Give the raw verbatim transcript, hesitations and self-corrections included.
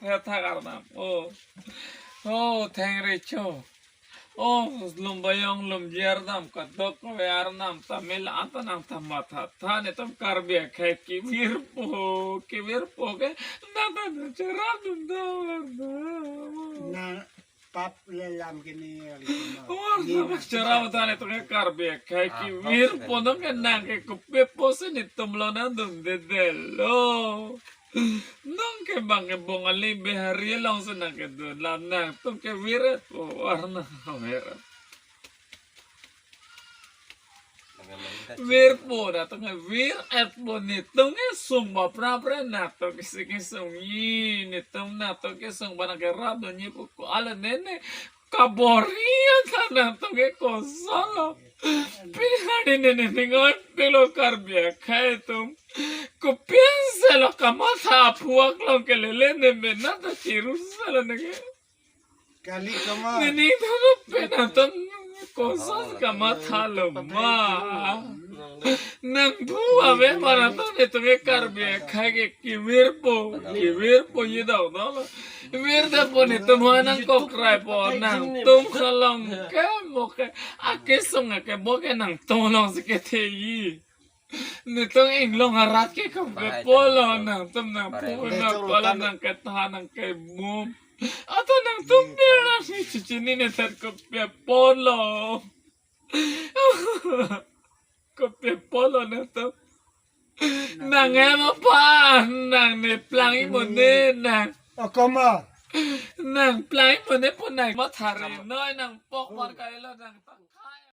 Thethak arnam. Oh. Oh, thengri cho. Oh, Lumbayong Lumji arnam, kadokave arnam ta mela anta nangthan matha tha, netum Karbi akhei kevirpo, kevirpo ke nangta nangcherapdun do arnam. Na pap le lam kini arnam. Oh, nangcherap tha netum ke Karbi akhei kevirpo, nonke nangke kopi apotsi netum along nangdundedetlo. Nonke bang ke Bongali Bihari alongsi nangkedun, la nangtum ke virpo arnam, vir. Virpo, nangtum ke vir-etpo, netum ke sungba prapra, nangtum ke si kesungji, netum nangtum kesungba nangkerapdunji pu ko-an lo nene. Kabor-i anta nangtum ke kosonlo. Pini hari nene ning oi pilo Karbi akhei atum. Kopi-ansi lo kamatha aphuak along kelele ne mena ta chirusa lo neke. Kali kama. Nening thano pen nangtum koson kamathalo ma. Nangpu ave ma nangtum netum ke Karbi akhei ke kevirpo, kevirpo ji dok dolo. Virdepo netum ha nangkokrai po, nangtum along ke mo ke akesung akebo ke nangtum alongsi ketheji. Netum inglong arat ke kopi apotlo, nangtum nangpu nangpala nangketha nangkemum. Ato nangtum ber nangsi chichini ne than kopi apotlo. Kopi apotlo nangtum. Nang ema pa, nang ne plang imone nang. Akama. Nang plang imone po nang mathari noi nang pok mar kailo nang tangka.